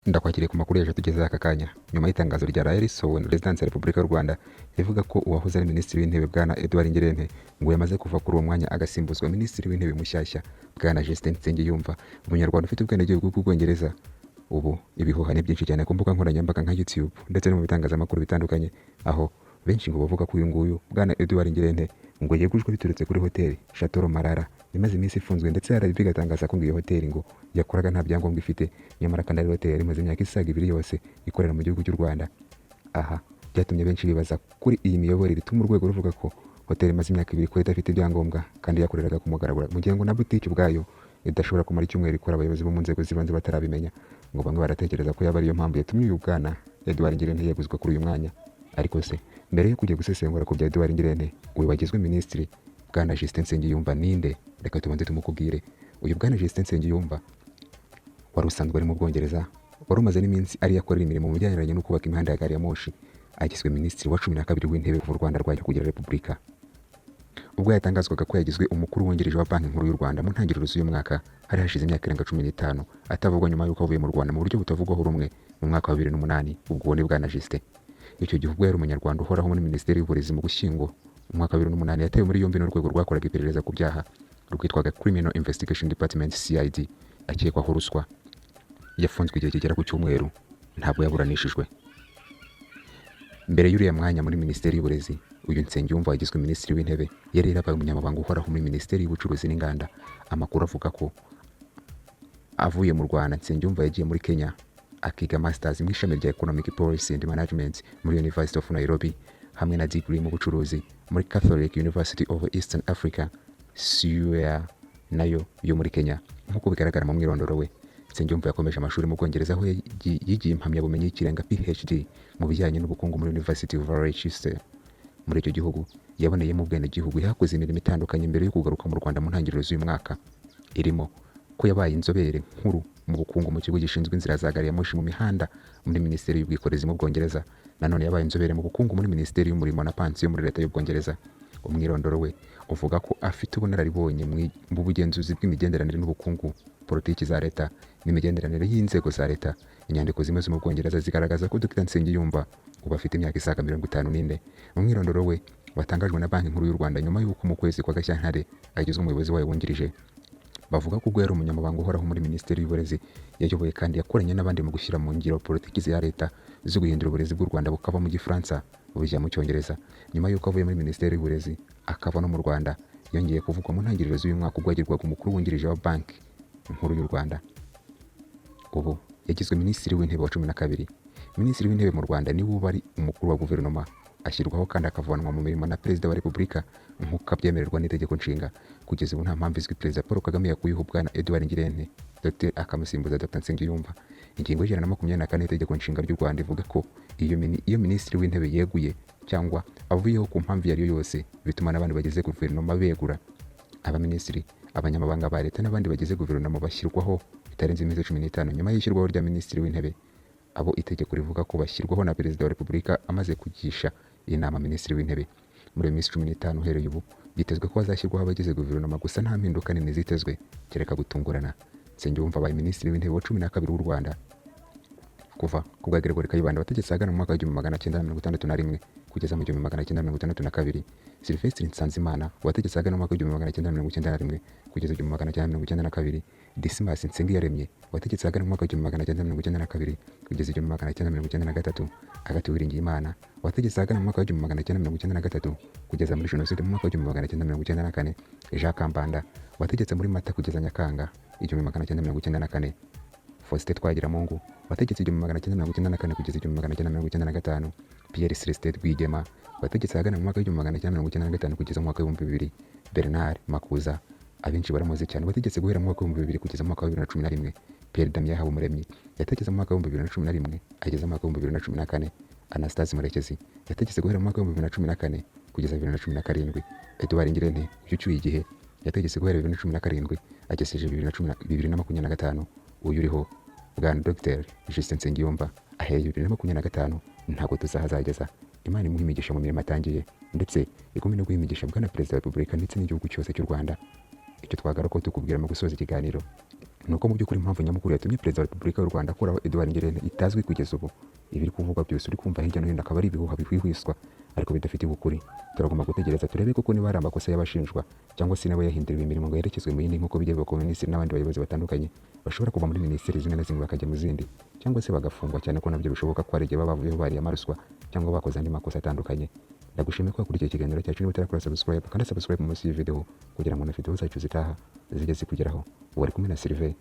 Ndakwakiriye ku makuru yaje tugezeho aka kanya nyuma y'itangazo rya ryaraye risohowe na Perezidansi ya Repubulika y'u Rwanda rivuga ko uwahoze ari Minisitiri w'Intebe Bwana Edouard Ngirente ngo yamaze kuva kuri uwo mwanya agasimbuzwa Minisitiri w'Intebe mushyashya Bwana Justin Nsengiyumva, Umunyarwanda ufite ubwenegihugu bw'Ubwongereza. Ubu ibihuha ni byinshi cyane ku mbuga nkoranyambaga nka YouTube ndetse no mu bitangazamakuru bitandukanye, aho benshi ngo bavuga ko uyu nguyu Bwana Edouard Ngirente ngo yegujwe biturutse kuri hoteli Chateau Marara imaze iminsi ifunzwe, ndetse RBB igatangaza ko ngo iyo hoteli ngo yakoraga nta byangombwa ifite, nyamara kandi ari hoteli yari imaze imyaka isaga 2 yose ikorera mu gihugu cy'u Rwanda. Aha byatumye benshi bibaza kuri iyi miyoborere ituma urwego ruvuga ko hoteli imaze imyaka 2 ikora idafite ibyangombwa kandi yakoreraga ku mugaragaro, mu gihe ngo na butike ubwayo idashobora kumara icyumweru ikora abayobozi bo mu nzego z'ibanze batarabimenya. Ngo bamwe baratekereza ko yaba ariyo mpamvu yatumye uyu Bwana Edouard Ngirente yeguzwa kuri uyu mwanya. Ariko se mbere yo kujya gusesengura ku bya Edouard Ngirente, uyu wagizwe minisitiri Bwana Justin Nsengiyumva ninde? Reka tubanze tumukubwire. Uyu Bwana Justin Nsengiyumva wari usanzwe ari mu Bwongereza, wari umaze n'iminsi ari akorera imirimo mu bijyanye no kubaka imihanda ya gari ya moshi, agizwe minisitiri wa 12 w'intebe kuva u Rwanda rwajya kugira repubulika. Ubwo yatangazwaga ko yagizwe umukuru wungirije wa Banki Nkuru y'u Rwanda mu ntangiriro z'uyu mwaka, hari hashize imyaka irenga 15 atavugwa, nyuma y'uko avuye mu Rwanda mu buryo butavugwaho rumwe mu mwaka wa 2008. Ubwo ni Bwana Justin. Icyo gihe ubwo yari umunyarwanda uhoraho muri Minisiteri y'Uburezi, mu Gushyingo mu mwaka wa 2008 yatewe muri yombi n'urwego rwakoraga iperereza ku byaha rwitwaga Criminal Investigation Department, CID, akekwaho ruswa. Yafunzwe igihe kigera ku cyumweru, ntabwo yaburanishijwe. Mbere y'uriya mwanya muri Minisiteri y'Uburezi, uyu Nsengiyumva wagizwe Minisitiri w'Intebe yari yarabaye umunyamabanga uhoraho muri Minisiteri y'Ubucuruzi n'Inganda. Amakuru avuga ko avuye mu Rwanda, Nsengiyumva yagiye muri Kenya akiga masters mu ishami rya Economic Policy and Management muri University of Nairobi, hamwe na degree mu bucuruzi muri Catholic University of Eastern Africa, CUEA, nayo yo muri Kenya, nk'uko bigaragara mu mwirondoro we. Nsengiyumva yakomeje amashuri mu Bwongereza, aho yigiye impamyabumenyi y'ikirenga PhD mu bijyanye n'ubukungu muri University of Leicester. Muri icyo gihugu yaboneyemo ubwenegihugu, yahakoze imirimo itandukanye mbere yo kugaruka mu Rwanda mu ntangiriro z'uyu mwaka, irimo ko yabaye inzobere nkuru mu bukungu mu kigo gishinzwe inzira za gari ya moshi mu mihanda muri Minisiteri y'Ubwikorezi mu Bwongereza. Nanone yabaye inzobere mu bukungu muri Minisiteri y'Umurimo na Pansiyo muri Leta y'Ubwongereza. Umwirondoro we uvuga ko afite ubunararibonye mu bugenzuzi bw'imigenderanire n'ubukungu, politiki za leta n'imigenderanire y'inzego za leta. Inyandiko zimwe zo mu Bwongereza zigaragaza ko Dr Nsengiyumva ubu afite imyaka isaga 54. Mu mwirondoro we watangajwe na Banki Nkuru y'u Rwanda nyuma y'uko mu kwezi kwa Gashyantare agizwe umuyobozi wayo wungirije, bavuga ko ubwo yari umunyamabanga uhoraho muri Minisiteri y'Uburezi, yayoboye kandi yakoranye n'abandi mu gushyira mu ngiro politiki za leta zo guhindura uburezi bw'u Rwanda bukava mu Gifaransa bujya mu Cyongereza. Nyuma y'uko avuye muri Minisiteri y'Uburezi akava no mu Rwanda, yongeye kuvugwa mu ntangiriro z'uyu mwaka ubwo yagirwaga umukuru wungirije wa Banki Nkuru y'u Rwanda. Ubu yagizwe Minisitiri w'Intebe wa 12. Minisitiri w'Intebe mu Rwanda niwe uba ari umukuru wa guverinoma, ashyirwaho kandi akavanwa mu mirimo na Perezida wa Repubulika nk'uko abyemererwa n'Itegeko Nshinga. Kugeza ubu nta mpamvu izwi Perezida Paul Kagame yakuyeho Bwana Edouard Ngirente Dr akamusimbuza Dr Nsengiyumva. Ingingo ya 124 y'Itegeko Nshinga ry'u Rwanda ivuga ko iyo Minisitiri w'Intebe yeguye cyangwa avuyeho ku mpamvu iyo ari yo yose, bituma n'abandi bagize guverinoma begura. Abaminisitiri, abanyamabanga ba leta n'abandi bagize guverinoma bashyirwaho bitarenze iminsi 15 nyuma y'ishyirwaho rya Minisitiri w'Intebe, abo itegeko rivuga ko bashyirwaho na Perezida wa Repubulika amaze kugisha inama Minisitiri w'Intebe. Muri iyo minsi 15 uhereye ubu, byitezwe ko hazashyirwaho abagize guverinoma, gusa nta mpinduka nini zitezwe kereka gutungurana. Nsengiyumva abaye Minisitiri w'Intebe wa 12 w'u Rwanda kuva ku bwa Gregory Kayibanda wategetse ahagana mu mwaka wa 1961 kugeza mu 1962, Sylvestre Nsanzimana wategetse ahagana mu mwaka wa 1991 kugeza 1992, Dismas Nsengiyaremye wategetse ahagana mu mwaka wa 1992 kugeza 1993, Agathe Uwiringiyimana wategetse ahagana mu mwaka wa 1993 kugeza muri jenoside mu mwaka wa 1994, Jean Kambanda wategetse muri Mata kugeza Nyakanga 1994, Faustin Twagiramungu wategetse 1994 kugeza 1995, Pierre Celestin Rwigema wategetse ahagana mu mwaka wa 1995 kugeza mu mwaka wa 2000, Bernard Makuza, abenshi baramuzi cyane, wategetse guhera mu mwaka wa 2000 kugeza mu mwaka wa 2011, Pierre Damien Habumuremyi yategetse mu mwaka wa 2011 ageza mu mwaka wa 2014, Anastase Murekezi yategetse guhera mu mwaka wa 2014 kugeza 2017, Edouard Ngirente ucyuye igihe yategetse guhera 2017 agejeje 2025. Uyu uriho Bwana Dr Justin Nsengiyumva ahereye 2025, ntabwo tuzahazageza. Imana imuhe imigisha mu mirimo atangiye, ndetse igume no guha imigisha Bwana Perezida wa Repubulika ndetse n'igihugu cyose cy'u Rwanda. Icyo twagaruka tukubwira mu gusoza ikiganiro ni uko mu by'ukuri impamvu nyamukuru yatumye Perezida wa Repubulika y'u Rwanda akuraho Edouard Ngirente itazwi kugeza ubu. Ibiri kuvugwa byose uri kumva hirya no hino akaba ari ibihuha bihwihwiswa ariko bidafite ukuri. Turagomba gutegereza turebe koko niba hari amakosa y'abashinjwa, cyangwa se niba yahinduriwe imirimo ngo yerekezwe mu yindi, nk'uko bijya biba ku minisitiri n'abandi bayobozi batandukanye bashobora kuva muri minisiteri zimwe na zimwe bakajya mu zindi, cyangwa se bagafungwa, cyane ko nabyo bishoboka ko hari igihe baba bavuyeho bariye amaruswa cyangwa bakoze andi makosa atandukanye. Ndagushimiye ko wakurikiye ikiganiro cyacu. Niba utarakora subscribe, kandi subscribe munsi y'iyi video kugira ngo na video zacu zitaha zijye zikugeraho. Ubu ari kumwe na Sylvain.